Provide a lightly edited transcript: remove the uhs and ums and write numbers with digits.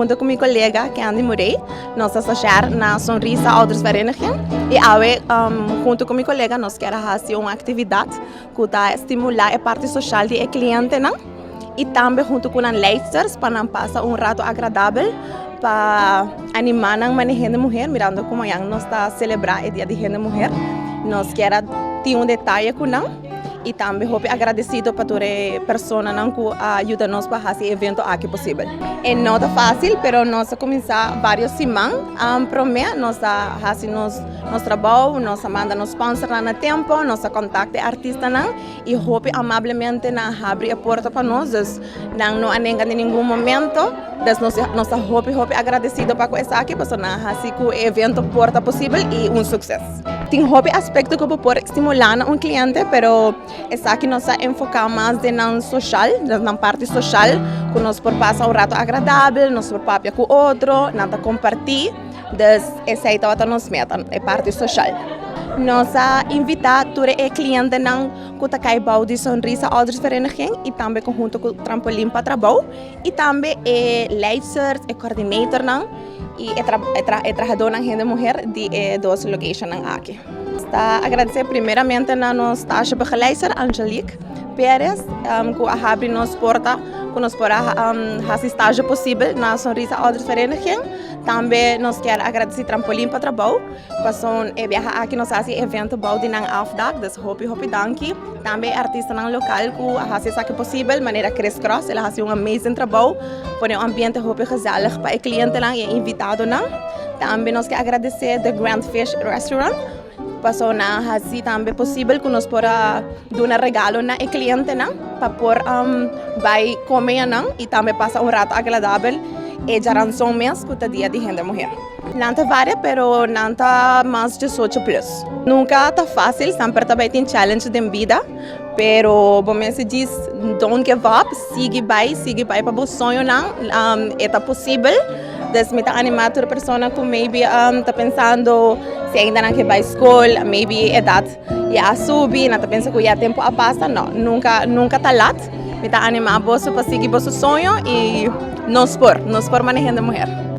Hunto ku mi kolega Candy Murray, nos ta stagiair na Sonrisa Oudersvereniging i awe hunto ku mi kolega nos kier a hasi un aktividat ku ta stimulá e parti soshal di e klientenan i tambe hunto ku nan leidsters pa nan pasa un rato agradabel pa animá nan manera hende muher mirando ku mañan nos ta selebrá e dia di hende muher. Nos kier a tin un detaye ku nan. Y tambe hopi agradecido pa tur e personanan cu a yuda nos pa haci e evento aki posibel. E no ta facil, pero nos a cuminsa varios siman prome, nos a haci nos nos trabou, nos a manda nos sponsornan na tempo, nos a contacta e artistanan y hopi amablemente nan a habri e porta pa nos, dus nan no a nenga den ningun momento, dus nos nos ta hopi hopi agradecido pa cu esaki pasobra nan a haci cu e evento por ta posibel y un succes. Tin hopi aspekto ku bo por stimulá na un kliente, pero esaki nos a enfoká mas den nan soshal, den nan parti soshal, ku nos por pasa un rato agradabel, nos por papia ku otro, nan ta kompartí. Dus esei tabata nos meta, e parti soshal. Nos a invitá tur e klientenan ku ta kai bou di Sonrisa Oudersvereniging i tambe konhunto ku Trampolin pa Trabou i tambe e leidsters, e coördinatornan. Y e e trahadornan hende muher di e dos locationnan aki. Ta agradece primeramente na nos stagebegeleider Angelique Perez cu a habri nos porta cu nos por a haci stage posibel na Sonrisa Oudersvereniging. Tambe nos kier agradeci Trampolin pa Trabou pasobra e biaha aki nos a haci evento bou di nan afdak, dus hopi hopi danki. Tambe e artistanan lokal ku a hasi esaki posibel, manera Chris Cross, el a hasi un amazing trabou, pone un ambiente hopi gezellig pa e klientenan i e invitadonan. Tambe nos ke agradesé The Grand Fish Restaurant, pasobra nan a hasi tambe posibel ku nos por a duna regalo na e klientenan pa por bai kome anan i tambe pasa un rato agradabel e djaranson mes ku ta dia di hende muher. Nan ta varia pero nan ta mas 18 plus. Nunca ta facil, semper ta bay tin challenge den bida, pero bo mester djis don't give up, sigui bay, sigui bay pa bo soñonan, e ta posibel. Dus mi ta anima tur persona cu maybe ta pensando si ainda nan ke bay school, maybe edad ya a subi, nan ta pensa cu ya tempo a pasa, no, nunca, nunca ta lat. Mi ta anima boso pa sigui boso soño y nos por, nos por manehende muher.